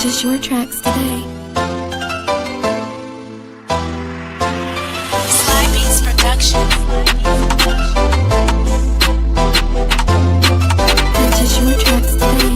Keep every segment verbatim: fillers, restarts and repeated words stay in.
Purchase your tracks today. Sly Beats Production. Purchase your tracks today.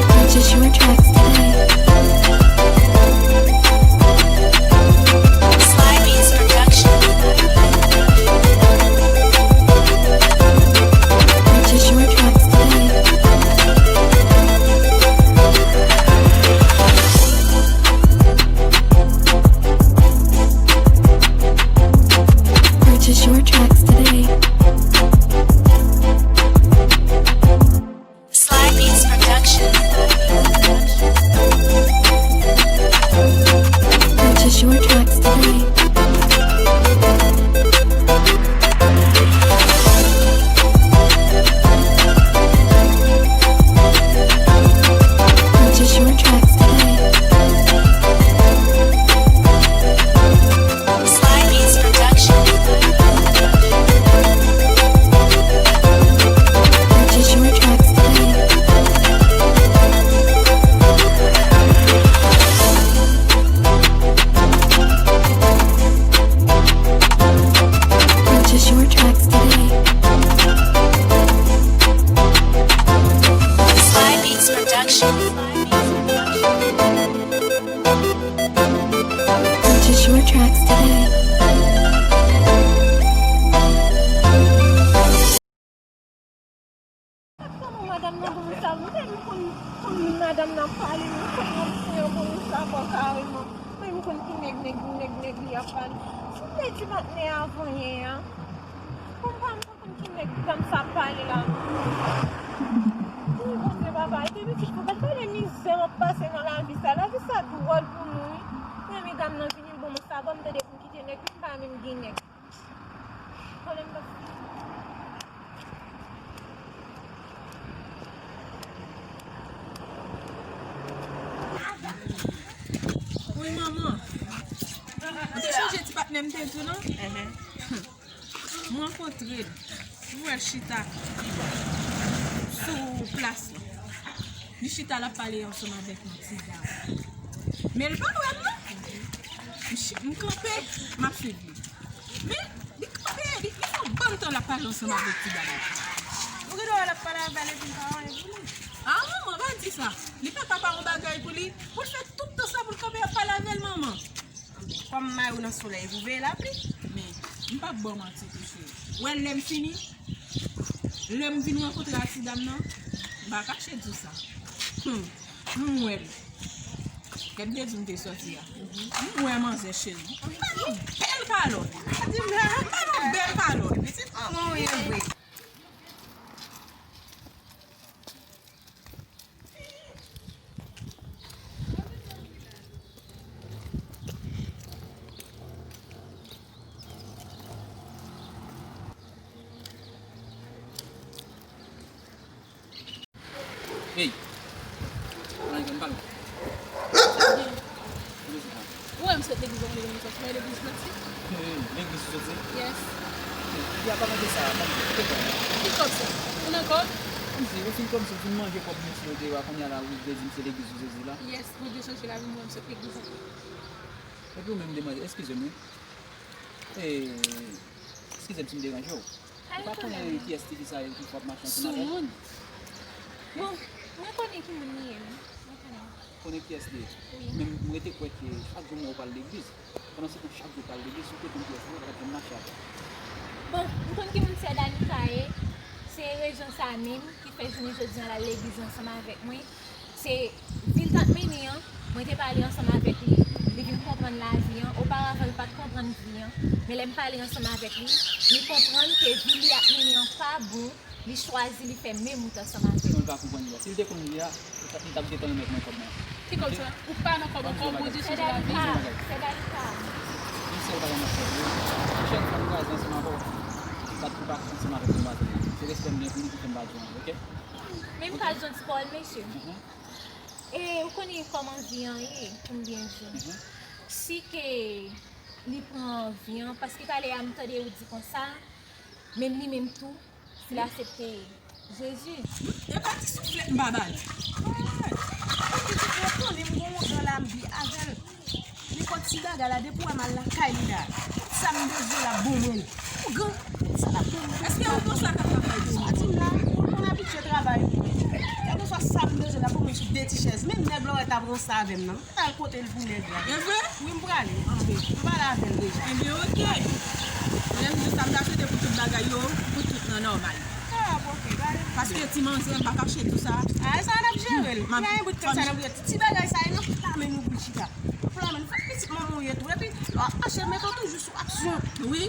Purchase your tracks today. Sly Beats Production. Purchase your tracks today. Purchase your tracks today. Sly Beats Production. Purchase your tracks today. Purchase your tracks today. Sly Beats Production. Purchase your tracks today. Purchase your tracks today. Sly Beats Production. Purchase your tracks today. Kòman madanm nan bon sa? Mwen menm konn, konn madanm nan pale, mwen konn yon, yon bon sa bò kareman. Mwen menm konn ki nèg, nèg, nèg, nèg li ap pale. Si w te di patnè avan yè a, konn pa m pa konn ki nèg dam sa ap pale la. Wi, Bondye papa, epi pitit mwen, gad gade mizè m ap pase nan lavi sa. Lavi sa dwòl pou nou, wi. Mwen renmen dam nan vini, l bon mwen sa, ban m tande pou m kite nèg, wi, m pa menm gen nèg. Pwoblèm pa. Wi, manman. Ou te chanje ti patnè m te di w lan? Enhen. M rankontre l. M wè l chita sou plas lan. Li chita, l ap pale ansanm avèk yon ti dam. Men l pa wè m non. M chi-, m kanpe, m ap swiv li. Men li kanpe, li, li fè yon bann tan l ap pale ansanm avèk ti dam nan. Ou gen dwa wè l ap pale avè l epi l pa wè pou li. A, manman, pa di sa. Li pa ka pa yon bagay pou li. Pou l fè tout tan sa pou l kanpe ap pale avè l, manman. Kòm mayo nan solèy, pou veye lapli. Men, m p ap ba w manti tou, cheri. Ou wè lè m fini, lè m vin rankontre ak ti dam nan, m pa kache di w sa. Hmm, m wè l. Lè m te di w m te sòti a. M wè manzè, cheri. Li pa yon bèl kalòt. Li pa yon bèl kalòt. Pitit manman w ye vre. Hey! Ann pale. Ou wè m sot legliz an, mwen sot, mwen legliz soti. Legliz ou soti? Yes. Ki apa mande sa, mande, ki kòb? Ki kòb sa? Ou nan kòb? Kòmsi, ou fin kòmsi, ou fin manje kòb mesye yo deyò a, kounye a la, ou vle di m se legliz ou soti la? Yes, Bondye chanje lavi m, ou wè m sot legliz an. Epi ou menm demwazèl, eskize m wi. E, eskize m si m deranje w. Ou pa konnen kiyès tifi sa ye ki w ap mache ansanm avè l? Soumoun. Bon, mwen konnen ki moun li ye, wi. Mwen konnen. Konnen kiyès li ye? Wi. Men m rete kwè ke chak jou m wè w pral legliz. Pandan se tan chak jou w pral legliz, si w te konn kiyès li ye, ou pa t ap janm mache avè l. Bon, m konn ki moun sè Danica ye. Se rezon sa menm ki fè jounen jodi a l al legliz ansanm avèk mwen. Se vi l t ap mennen an, mwen te pale ansanm avèk li, li vin konprann lavi an. Oparavan, li pa t konprann vi an, men lè m pale ansanm avèk li, li konprann ke vi li ap mennen an pa bon, li chwazi, li fè menm wout ansanm avè m. Mwen pa konprann li a. Si l te konn li a, li t ap, li t ap gentan remèt mwen kòb mwen. Ki kòb sa? Ou pa nan kòb ankò, Bondye chanje lavi w. Sè Danica, sè Danica. Yon sèl bagay m ap fè pou ou. Pwochèn fwa m kraze ansanm avè w, ou pa, ou pa ansanm avèk demwazèl la. Se respè m gen pou li ki fè m pa di w anyen, oke? Men m ka di yon ti pawòl, mesye. E ou konnen kòman vi an ye, pou m byen di w. Si ke Li pran vi an, paske talè a m tande ou di konsa, menm li menm tou, si l aksepte Jezi. E pa ti souflèt m pa ba l. Ay, mwen ki di pou konnen m gon ougan la m viv avè l. Nenpòt ti bagay la, depi w wè m al lakay li la, tout sa m bezwen l ap ban mwen l. Ougan, tout sa l ap ban mwen. Èske ougan sa k ap travay pou ou? Sa di m la, ou konn abitye travay. Kèlkeswa sa m bezwen l ap ban mwen sou de ti chèz. Menm nèg la w wè t ap ranse avè m nan. Al kote l pou nèg la. E vre? Wi, m prale. Anbe. M pale avè l deja. Enben, oke. Lè m di sa, m ta swete pou tout bagay yo, pou tout nan nòmal. Ah, oke, ba. Paske ti manzè, m pa kache tou sa. Ah, sa n ap jere l. M ap gen yon bout tan sa n ap jere. Ti bagay sa, e nan pla men nou pou l chita. Nan pla men nou. Fòk pitit manman w ye tou. Epi, a, achèv met w toujou sou aksyon. Wi.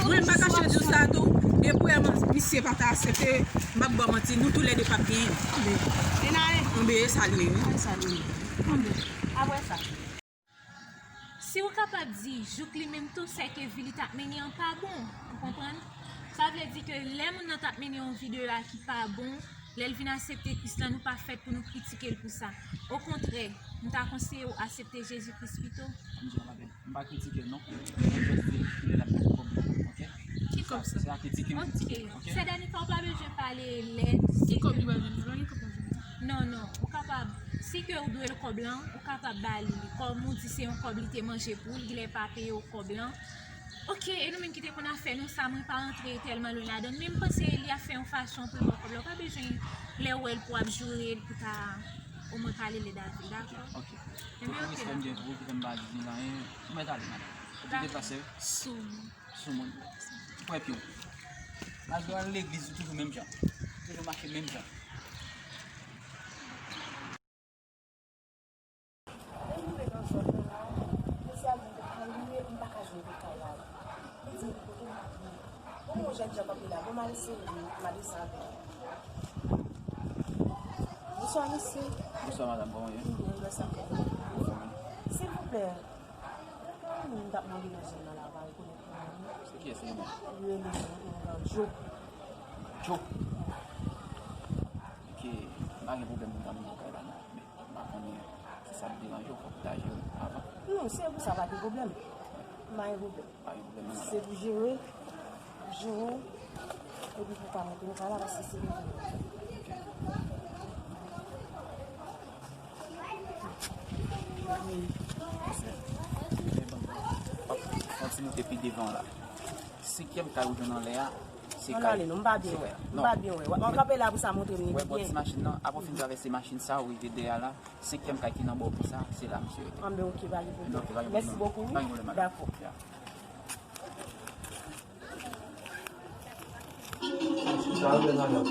Wi, m pa kache di w sa tou. Depi w wè misye pa ta aksepte, m p ap ba w manti, nou toulède p ap genyen. Anbe. E n ale. Anbe, e sa l ye, wi. E sa l ye. Anbe. Apre sa. Si w kapab di jouk li menm tou, sèke vi li t ap mennen an pa bon. Ou konprann? Sa vle di ke lè moun nan t ap mennen yon vi de la ki pa bon, lè l vin aksepte Kris la, nou pa fèt pou nou kritike l pou sa. Okontrè, nou ta konseye w aksepte Jezi Kris pito. M di w, m pa kritike l non. Mwen jis di l kilè l ap met kòb li, oke? Ki kòb sa? Se a kritike m kritike l, oke? Sè Danica, ou pa bezwen pale lèd. Ki kòb li pral jwenn? Ki kòb pral jwenn? Non, non, ou kapab, si ke ou dwe l kòb lan, ou kapab ba li li. Kòm ou di se yon kòb li te manje pou ou, li genlè pa peye w kòb lan. Oke, e nou menm ki te konn ap fè nou sa, mwen pa rantre tèlman lwen ladan l, men m panse li ap fè yon fason pou l ba w kòb la. Ou pa bezwen, lè w wè l, pou w ap joure l, pou ta omwen pale lèd avè l, dakò? Oke. Enben, oke. Tout respè m gen pou ou, ki fè m pa di anyen, ou mèt ale, madanm. Ou te deplase, wi? Sou moun. Sou moun. Ou kwè pye w. Malgre w al legliz, ou toujou menm jan. Toujou mache menm jan. Lè m rive nan zòn nan la, mesye a di m te pran lye, m pa ka jwenn kote kay la ye. Li di m kote m ap ye. Bon, yon jèn jan kanpe la, bon, m al eseye, m al eseye avè l. Bonswa, mesye. Bonswa, madanm, kòman w ye? M byen, grasa Bondye. Anfòm, wi. Silvouplè, gen yon moun m t ap mande nan zòn nan la, m pa rekonèt non l. Se kiyès li menm? Li rele Joe. Joe? Oke, m pa gen pwoblèm pou m ta monte nan kay la non, men m pa konnen si sa ap deranje w, fòk w ta jere avan. Non, se pou sa, pa gen pwoblèm. M pa gen pwoblèm. Pa gen pwoblèm non, madanm. Se pou jere, jere, epi pou pa monte nan kay la, paske se li ki Yon ti moute pi devan la. Senkyèm kay ou jwenn anlè a, se kay. Ann ale non, m pa byen wè. M pa byen wè. W ap kanpe la pou sa montre m li byen. Wè bò ti machin nan, apre w fin travèse machin sa, ou rive dèyè a la, senkyèm kay ki nan bò pi sa, se la misye rete. Anben, oke, pa gen pwoblèm. Anben, oke, pa gen pwoblèm. Mèsi bokou, wi. Pa gen pwoblèm, madanm. Dakò. Sa w vle, madanm?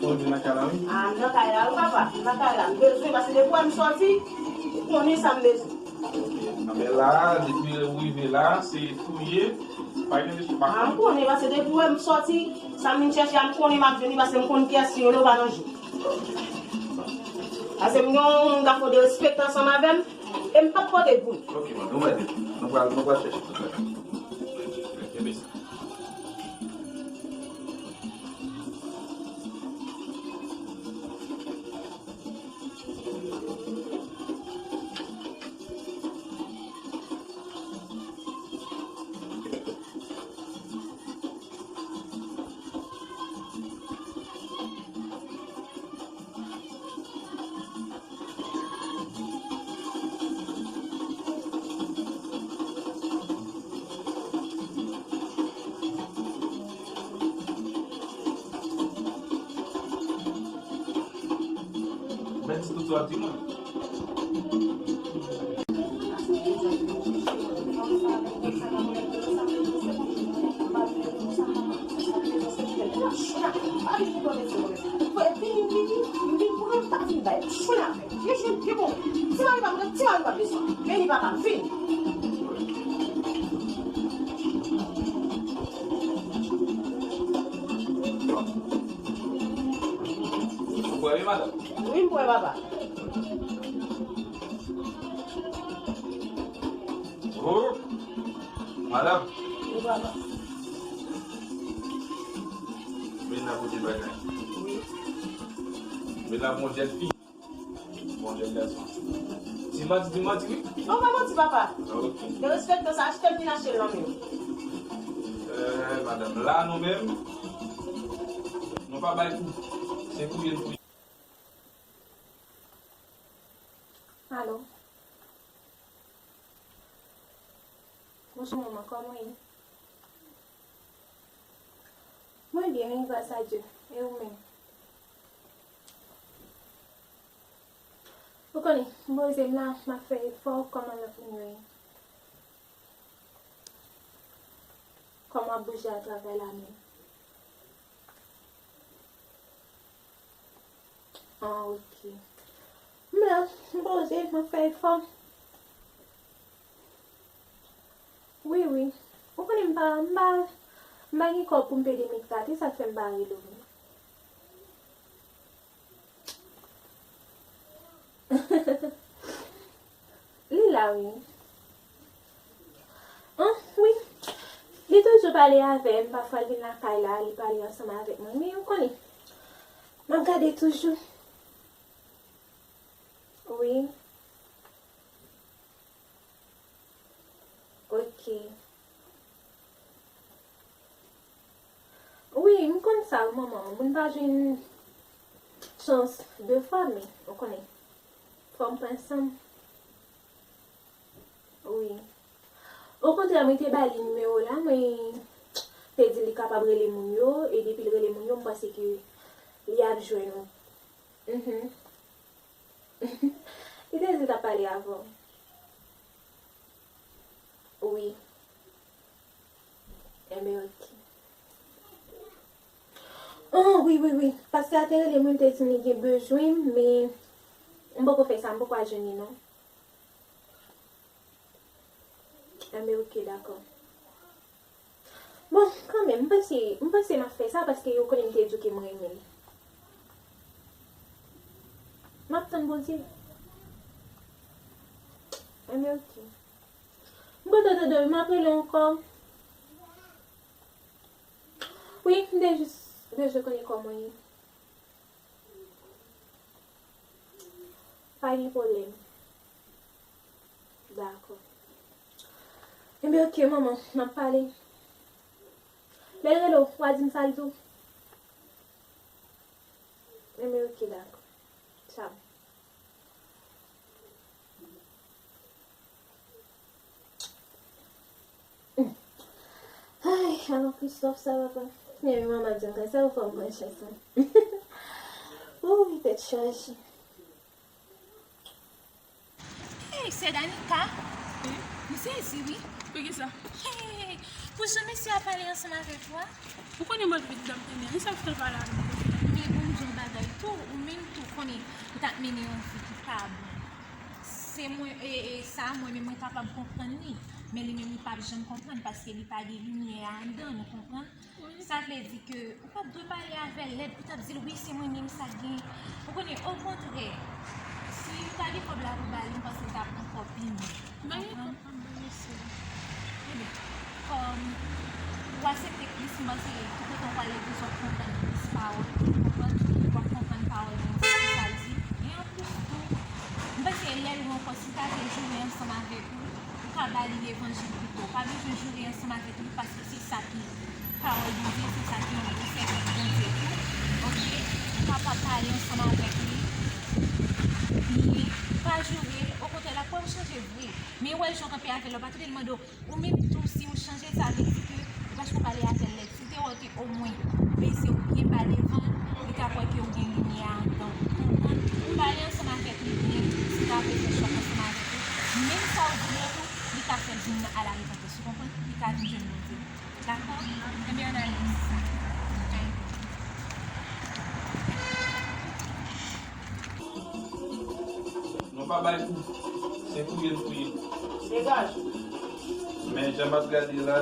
Ou vin nan kay la, wi? A, m nan kay la, wi, papa. M nan kay la. M bezwen, paske depi w wè m sòti, ou konnen sa m bezwen. Nan men la, depi ou rive la, se touye, pa gen mesye pa. A, m konnen, paske depi w wè m sòti, sa m vin chèche a, m konnen m ap jwenn li, paske m konn kiyès li rele, ou pa nan jou. Paske m gen yon moun k ap fè derespekte ansanm avè m, e m p ap pote l pou li. Ok, bon, nou mande. Nou pral, nou pral chèche tout bagay. Kenbe sa. Men ti toutou ap di mwen. Ou prè wi, madanm? Wi, m prè, papa. Oh, madanm. Wi, papa. Men la pou de bagay. Wi. Men la pou yon jèn fi. Ti manti, ti manti, wi. Non, pa manti, papa. Ok. Derespektan sa, achte m vin achte l nan men w. Eh, madanm, la nou menm, nou pa bay kou. Se kouye n kouye. Alo. Bonjou, manman, kòman w ye? Mwen byen, wi, gras a Dye. E ou menm? Ou konnen, m poze m la, m ap fè efò kòman lòt moun yo ye. Kòman w ap bouje a travay la menm? Ah, ok. M la, m poze, m ap fè efò. Wi, wi. Ou konnen m pa, m pa, m pa gen kòb pou m peye Mika, se sa k fè m pa rele w. Li la, wi. An, wi. Li toujou pale avè m, pafwa l vin lakay la, li pale ansanm avèk mwen. Men ou konnen, m ap gade toujou. Wi. Ok. Wi, m konn sa, wi, manman. Moun pa jwenn chans de fwa, men, ou konnen, fò m pran san m. Wi. Okontrè, mwen te ba li nimewo la, mwen te di li kapab rele moun yo, e depi l rele moun yo, m panse ke li ap jwenn ou. Mhm. Li te di l t ap pale avè w. Wi. Enben, ok. Oh, wi, wi, wi. Pastè a te rele mwen, te di m li gen bezwen m, men m poko fè sa, m poko al jwenn li, non. Enben, ok, dakò. Bon, kanmenm, m panse, m panse m ap fè sa paske yo konnen m te di w ke m renmen l. M ap tann Bondye. Enben, ok. M kontan tande w, m ap rele w ankò. Wi, m te jis bezwen konnen kòman w ye. Pa gen pwoblèm. Dakò. Enben, ok, manman, n ap pale. Lè l rele w, w a di m sa l di w. Enben, ok, dakò. Tchaw. Ay, alò Christophe sa papa. Men manman di m konsa, ou fè m pran chans lan. Wouy, tèt chaje. Hey, sè Danica. Wi. M sezi, wi. Poukisa? Hey, pou jan mesye a pale ansanm avèk ou a. Ou konnen mwen vin dam teni, e sa k fè l pale avè m konsa? Men bon, m di yon bagay tou, ou menm tou konnen ou t ap mennen yon vi ki pa bon. Se mwen, e, e sa, mwen menm mwen kapab konprann li, men li menm li p ap janm konprann paske li pa gen limyè a anndan, nou konprann? Sa vle di ke ou p ap dwe pale avè l lèd pou t ap di l, wi, se mwen menm sa k gen. Ou konnen, okontrè, si ou ta gen kòb la pou ba li, m panse l t ap ankò pi mye. Ou konprann? Enben, kòm ou aksepte Kris, m panse tout otan w pral legliz, w ap konprann plis pawòl, ou konprann? W ap konprann pawòl Bondye, kisa l di. E anplis tou, m panse lè l ou ankò, si w ta vle joure ansanm avèk ou, ou ka ba li levanjil pito. Ou pa bezwen joure ansanm avèk li, paske se sa ki pawòl Bondye, se sa ki yon bon sèvant Bondye tou. Oke? Ou kapab pale ansanm avèk li, men pa joure l. Okontrè, l ap fè w chanje vre. Men ou wè jan w kanpe avè l la, w pa tande l mande w, ou menm tou, si ou chanje, sa vle di ke ou pa janm pale avè l lèd. Si w te wè ke omwen ou bese, ou byen ba devan l, li ka kwè ke ou gen limyè anndan w. Ou konprann? Pale ansanm avèk li byen, si l ta vle fè chòk ansanm avèk ou. Menm sa w di l yo tou, li ka fè l vin alarepantans. Ou konprann? Li ka vin jwenn Bondye. Dakò? Enben, ann ale. Nou pa bay kou. Se kouye n kouye. Degaje. Men jan m ap gade la,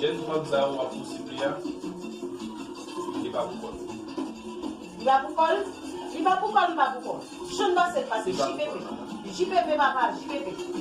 jèn fanm sa yo ap pousib li a, li pa pou kò l. Li pa pou kò l? Li pa pou kò l, li pa pou kò l. Jan n panse l pase, J P P. J P P, papa, J P P.